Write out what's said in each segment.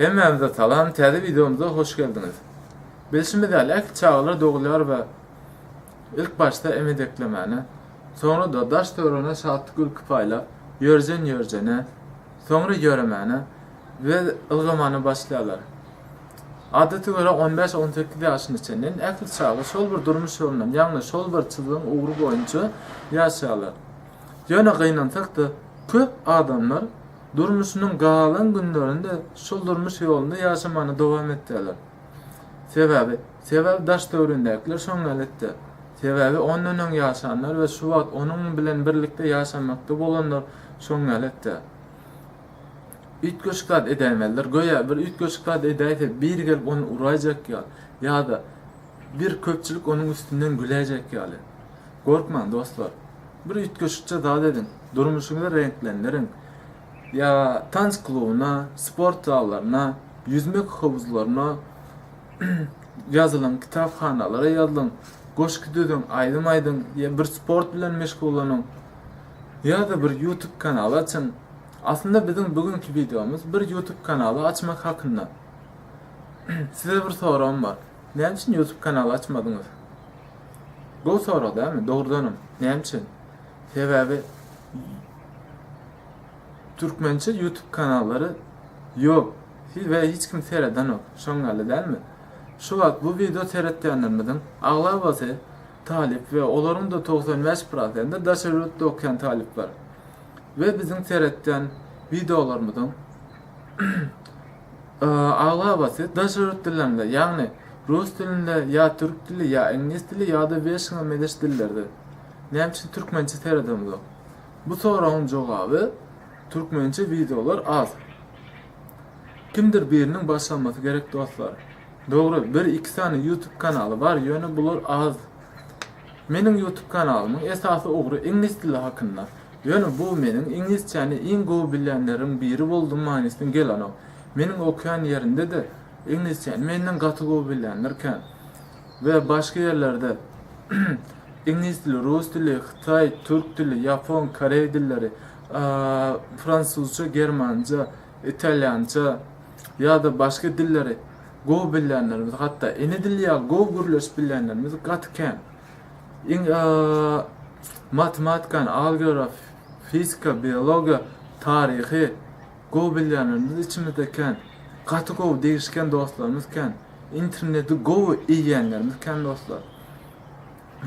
Hemmäňize salam, täze wideomyza hoş geldiňiz. Bilşimiz ýaly, ähli çagalar dogulýar we ilk başda emedeklemäne, soňra-da daş-töweregine şatlyk gülki paýlap, ýörjen-ýörjene, soňra ýöremäne we ylgamana başlaýarlar. Adata görä on bäş-on sekiz ýaşyna çenli ähli çaga şol bir durmuş ýolundan, ýagny şol bir çyzygyň ugry boýunça ýaşaýarlar. Ýöne gynansak-da, köp adamlar durmuşynyň galan günlerinde şol durmuş ýolunda ýaşamany dowam etýärler. Sebäbi, sebäbi daş-töweregindäkiler şoň ýaly etýär. Sebäbi ondan öň ýaşanlar we şu wagt onuň bilen birlikde ýaşamakda bolanlar şoň ýaly etýär. Üýtgeşik zat edäýmelidir. Göýä bir üýtgeşik zat edäýse, biri gelip ony uraýjak ýaly ýa-da bir köpçülik onuň üstünden güläýjek ýaly. Gorkmaň, dostlar. Bir üýtgeşikçe zat ediň. Durmuşyňyzy reňklendiriň. Ýa tans klubyna, sport zallaryna, ýüzmek howuzlaryna ýazylyň, kitaphanalara ýazylyň, goşgy düzüň, aýdym aýdyň, ýa bir sport bilen meşgullanyň. Ýa-da bir YouTube kanaly açyň. Aslynda biziň bu günki wideomyz bir YouTube kanaly açmak hakynda. Size bir soragym bar. Näme üçin YouTube kanaly açmadyňyz? Gowy sorag dälmi? Dogrudanam, näme üçin? Sebäbi türkmençe YouTube kanallary ýok we hiç kim seredenok. Şoň ýaly dälmi? Şu wagt bu wideo seretýänlerimiziň aglabasy talyp we olaryň-da 95 prosenti daşary ýurtda okaýan talyplar. We biziň seretýän wideolarymyzyň aglabasy daşary ýurt dillerinde, ýagny rus dilinde, ýa türk dili, ýa iňlis dili, ýa-da weşiňe mezeş dillerde. Näme üçin türkmençe seredemzok? Bu soragyň jogaby türkmençe wideolar az. Kimdir biriniň başlamasy gerek dostlar. Dogry, bir iki sany YouTube kanaly bar, ýöne bular az. Meniň YouTube kanalymyň esasy ugry iňlis dili hakynda. Ýöne bu meniň iňlisçäni iň gowy bilýänleriň biri boldum manysyna gelenok. Meniň okaýan ýerinde-de iňlisçäni menden gaty gowy bilýänler kän. We başga ýerlerde iňlis dili, rus dili, hytaý, türk dili, ýapon, koreý dilleri, fransuzça, germanca, italýança ýa-da başga dilleri gowy bilýänlerimiz, hatda ene dili ýaly gowy gürleşip bilýänlerimiz gaty kän. Iň matematikany, algebra, fizika, biologiýa, taryhy gowy bilýänlerimiz içimizde kän. Gaty gowy degişgen dostlarymyz kän. Interneti gowy iýýänlerimiz kän dostlar.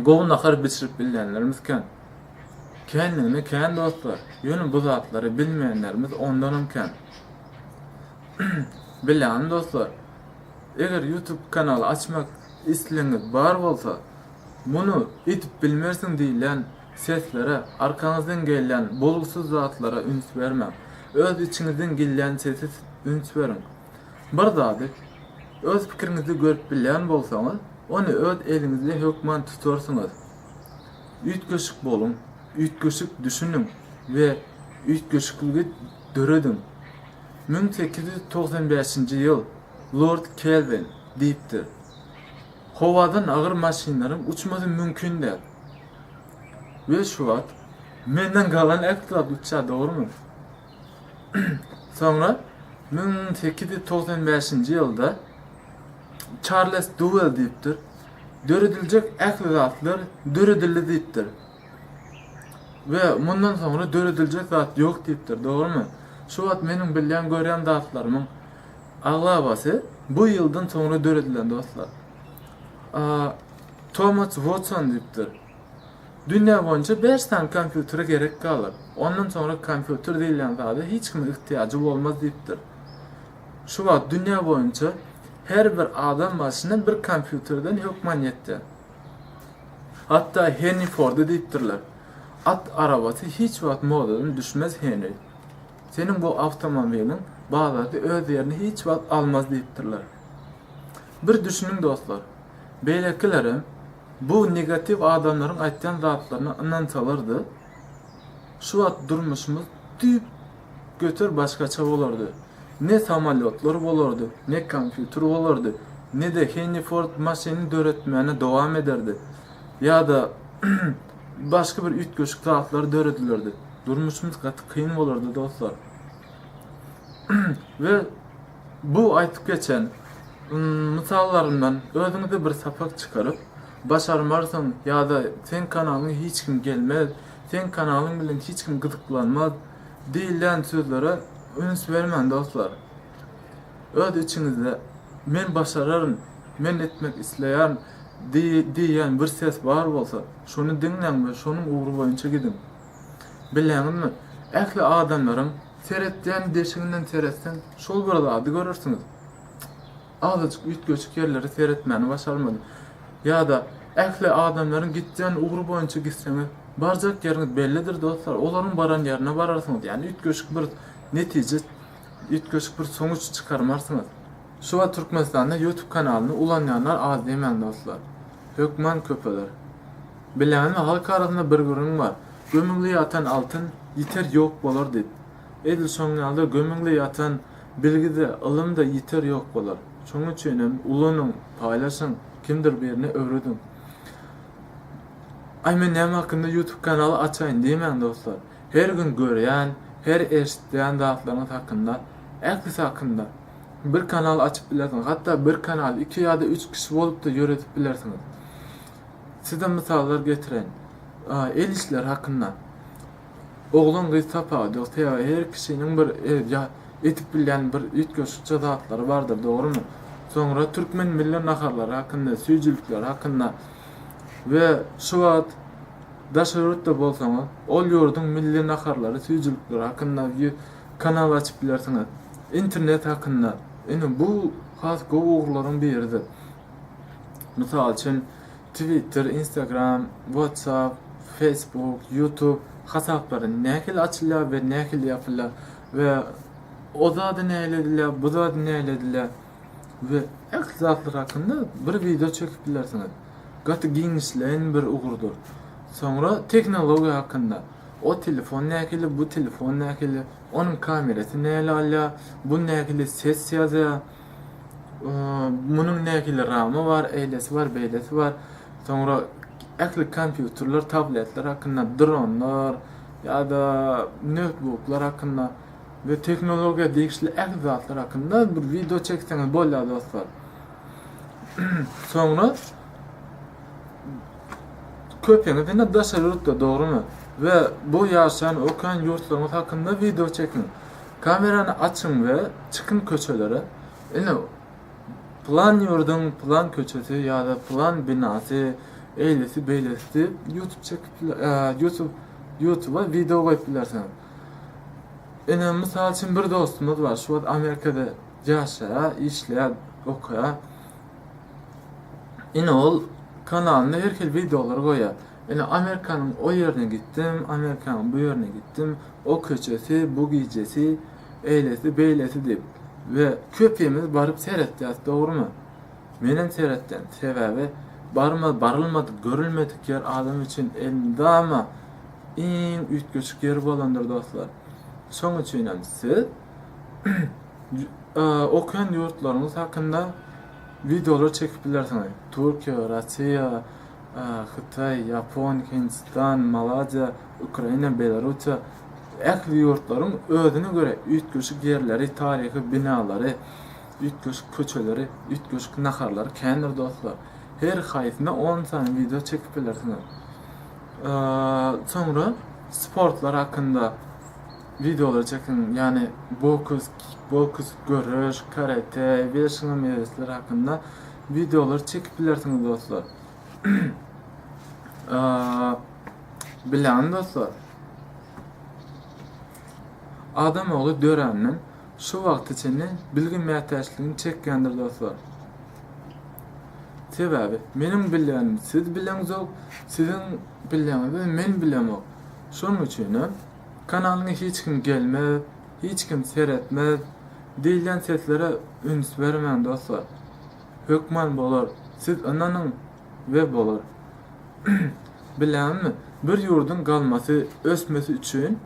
Gowy nahar bişirip bilýänlerimiz kän. Känligine kän dostlar. Ýöne bu zatlary bilmeýänlerimiz ondanam kän. Bilýäňmi dostlar? Eger YouTube kanaly açmak islegiňiz bar bolsa, muny edip bilmersiň diýilýän seslere, arkaňyzdan gelýän bolgusyz zatlara üns bermäň. Öz içiňizden gelýän sese üns beriň. Bir zady öz pikiriňizde görüp bilýän bolsaňyz, ony öz eliňizde hökman tutarsyňyz. Üýtgeşik boluň, üýtgeşik düşüniň we üýtgeşikligi dörediň. 1895-nji ýyl Lord Kelwin diýipdir, Howadan agyr maşynlaryň uçmasy mümkin däl. We şu wagt menden galan ähli zat uçýar, dogrumy? Soňra 1895-nji ýylda Çarles Duwel diýipdir, Dörediljek ähli zatlar döredildi diýipdir. We mundan soňra dörediljek zat ýok diýipdir, dogrumy? Şu wagt meniň bilýän, görýän zatlarymyň aglabasy bu ýyldan soňra döredilen dostlar. Tomas Wotson diýipdir. Dünýä boýunça bäş sany kompýutere gerek galar. Ondan soňra kompýuter diýilýän zada hiç kimiň ihtiýajy bolmaz diýipdir. Şu wagt dünýä boýunça her bir adam başyna bir kompýuterden hökman ýetýär. Hatda Henri Forda diýipdirler, At arabasy hiç wagt modadan düşmez Henri. Seniň bu awtomobiliň bazarda öz ýerini hiç wagt almaz diýipdirler. Bir düşüniň dostlar, beýlekilerem bu negatiw adamlaryň aýtýan zatlaryna ynansalardy, şu wagt durmuşymyz düýp göter başgaça bolardy. Ne samolýotlar bolardy, ne kompýuter bolardy, ne-de Henri Ford maşyny döretmäne dowam ederdi. Ýa-da başga bir üýtgeşik zatlar döredilerdi. Durmuşymyz gaty kyn bolardy dostlar. We. Bu aýtyp geçen mysallarymdan özüňize bir sapak çykaryp, başarmarsyň ýa-da seň kanalyňa hiç kim gelmez, seň kanalyň bilen hiç kim gyzyklanmaz diýilýän sözlere üns bermäň dostlar. Öz içiňizde men başararyn, men etmek isleýärin diýýän bir ses bar bolsa, şony diňläň we şonuň ugry boýunça gidiň. Bilýäňizmi, ähli adamlaryň seretýän deşiginden seretseň, şol bir zady görersiňiz. Azajyk üýtgeşik ýerlere seretmäni başarmaly. Ýa-da ähli adamlaryň gitýän ugry boýunça gitseňiz, barjak ýeriňiz bellidir dostlar, olaryň baran ýerine bararsyňyz. Ýagny üýtgeşik bir netije, üýtgeşik bir sonuç çykarmarsyňyz. Şu wagt Türkmenistanda YouTube kanalyny ulanýanlar az diýmäň dostlar. Hökman köpeler. Bilýäňizmi halk arasynda bir gürrüň bar. Gömügli ýatan altyn ýiter ýok bolar diýip. Edil şoň ýaly gömügli ýatan bilgi-de, ylym-da ýiter ýok bolar. Şoň üçinem ulanyň, paýlaşyň, kimdir birine öwrediň. Aý men näme hakynda YouTube kanaly açaýyn diýmäň dostlar. Her gün görýän, her eşitýän zatlaryňyz hakynda, ählisi hakynda bir kanal açyp bilersiňiz. Hatda bir kanaly iki ýa-da üç kişi bolup-da ýöredip bilersiňiz. Size mysallar getireýin. El işleri hakynda. Oglan gyz tapawudy ýok. Sebäbi her kişiniň bir ýa edip bilýän bir üýtgeşikçe zatlary bardyr, dogrymy? Soňra türkmen milli naharlary hakynda, süýjülikleri hakynda we şu wagt daşary ýurtda bolsaňyz, ol ýurduň milli naharlary, süýjülikleri hakynda kanal açyp bilersiňiz. Internet hakynda. Ine bu has gowy ugurlaryň biridir. Mysal üçin, Twitter, Instagram, WhatsApp, Facebook, YouTube hasaplary nähili açylýar we nähili ýapylýar we o zady nähili edilýär, bu zady nähili edilýär we ähli zatlar hakynda bir wideo çekip bilersiňiz. Gaty giňişleýin bir ugurdyr. Soňra tehnologiýa hakynda. O telefon nähili, bu telefon nähili, onuň kamerasy nähili alýar, bu nähili ses ýazýar. Munuň nähili ramy bar, eýlesi bar, beýlesi bar. Soňra ähli kompýuterler, tabletler hakynda, dronlar ýa-da noutbuklar hakynda we tehnologiýa degişli ähli zatlar hakynda bir wideo çekseňiz bolýar dostlar. Soňra köpüňiz indi daşary ýurtda dogrymy? We bu ýaşaýan, okaýan ýurtlaryňyz hakynda wideo çekiň. Kamerany açyň we çykyň köçelere. Ine, pylan ýurduň pylan köçesi ýa-da pylan binasy, eýlesi beýlesi diýip YouTube çekip YouTube YouTube'a wideo goýup bilersiňiz. Ine, mysal üçin bir dostumyz bar, şu wagt Amerikada ýaşaýar, işleýär, okaýar. Ine ol kanalynda her hili wideolar goýýar. Ine Amerikanyň o ýerine gitdim, Amerikanyň bu ýerine gitdim, o köçesi, bu gijesi, eýlesi, beýlesi diýip. We köpimiz baryp seretýäs, dogrumy? Menem seretýän. Sebäbi barma, barylmadyk, görülmedik ýer adam üçin elmydama iň üýtgeşik ýer bolandyr dostlar. Şoň üçinem siz okaýan ýurtlaryňyz hakynda wideolar çekip bilersiňiz. Türkiýe, Russiýa, Hytaý, Ýapon, Hindistan, Malaziýa, Ukraina, Belarusiýa ähli ýurtlaryň özüne görä üýtgeşik ýerleri, taryhy binalary, üýtgeşik köçeleri, üýtgeşik naharlary kändir dostlar. Her haýsyna on sany wideo çekip bilersiňiz. Soňra sportlar hakynda wideolar çekiň, ýagny boks, kikboks, göreş, karate we şuňa meňzeşler hakynda wideolar çekip bilersiňiz dostlar. Bilýäňmi dostlar? Adam ogly döränden şu wagta çenli bilgi mätäçligini çekýändir dostlar. Sebäbi meniň bilýänim siz bileňzok, siziň bilýäňizi men bilemok. Şonuň üçinem kanalyňa hiç kim gelmez, hiç kim seretmez diýilýän seslere üns bermäň dostlar. Hökman bolar. Siz ynanyň we bolar. Bilýäňizmi, bir ýurduň galmasy, ösmesi üçin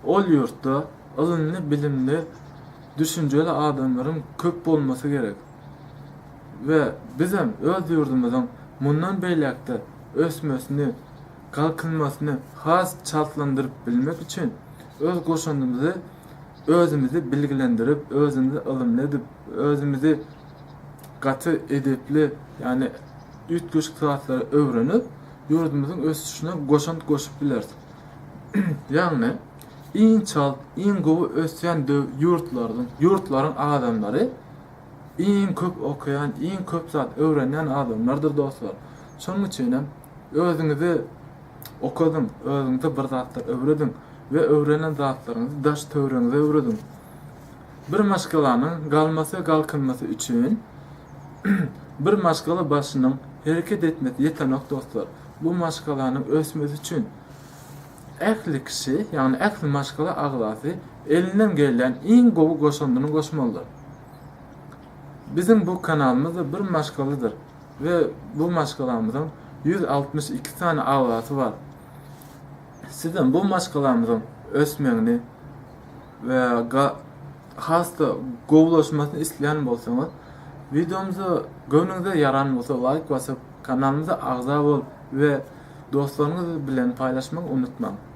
ol ýurtda ylymly, bilimli, düşünjeli adamlaryň köp bolmasy gerek. We bizem öz ýurdumyzyň mundan beýläk-de ösmesini, galkynmasyny has çaltlandyryp bilmek üçin öz goşandymyzy. özümizi bilgilendirip, özümizi ylymly edip, özümizi gaty edepli, ýagny üýtgeşik zatlary öwrenip, ýurdumyzyň ösüşine goşant goşup bileris. Ýagny iň çalt, iň gowy ösýän ýurtlaryň, ýurtlaryň adamlary iň köp okaýan, iň köp zat öwrenýän adamlardyr dostlar. Şonuň üçin hem özüňizi okadyň, özüňize bir zatlar öwrediň we öwrenen zatlaryňyzy daş-töweregiňize öwrediň. Bir maşgalanyň galmasy we galkynmasy üçin bir maşgala başynyň hereket etmesi ýetenok dostlar. Bu maşgalanyň ösmesi üçin ähli kişi, ýagny ähli maşgala agzasy elinden gelýän iň gowy goşandyny goşmalydyr. Biziň bu kanalymyz-da bir maşgaladyr we bu maşgalamyzyň 162 sany agzasy bar. Sizem bu maşgalamyzyň ösmegini we has-da gowulaşmasyny isleýän bolsaňyz, wideomyza göwnüňize ýaran bolsa laýk basyp, kanalymyza agza bolup we dostlaryňyz bilen paýlaşmagy unutmaň.